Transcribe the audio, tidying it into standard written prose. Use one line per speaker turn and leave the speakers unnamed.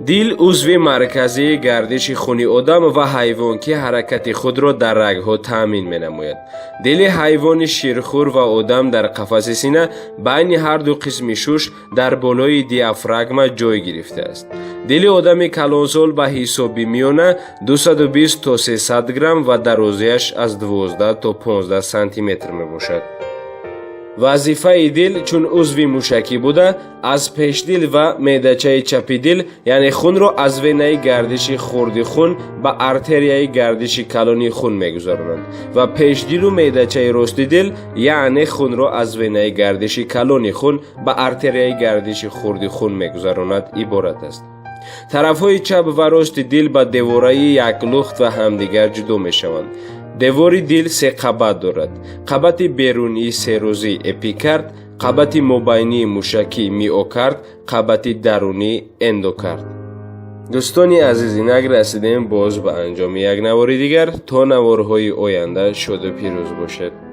Дил узви марказии гардиши хуни одам ва ҳайвон, ки ҳаракати худро дар рагҳо таъмин менамояд. Дили ҳайвони ширхӯр ва одам дар қафаси сина, байни ҳарду қисми шуш, дар болои диафрагма ҷой гирифтааст. Дили одами калонсол ба ҳисоби миёна 220 то 300 грамм ва дарозиаш аз 12 то 15 сантиметр мебошад. Вазифаи дил чун узви мушакӣ буда, аз пешдил ва меъдачаи чапи дил, яъне хунро аз венаи гардиши хурди хун ба артерияи гардиши калони хун мегузаронанд ва пешдилу меъдачаи рости дил, яъне хунро аз венаи гардиши калони хун ба артерияи гардиши хурди хун мегузаронад, иборат аст. Тарафҳои чап ва рости дил ба девораи яклухт ва ҳамдигар ҷудо мешаванд. Девори дил се қабат дорад: қабати берунии серозӣ, эпикард, қабати мобайнии мушакӣ, миокард, қабати дарунӣ, эндокард. Дӯстони азиз, инак расидем боз ба анҷоми як навори дигар. То наворҳои оянда шоду пирӯз бошед.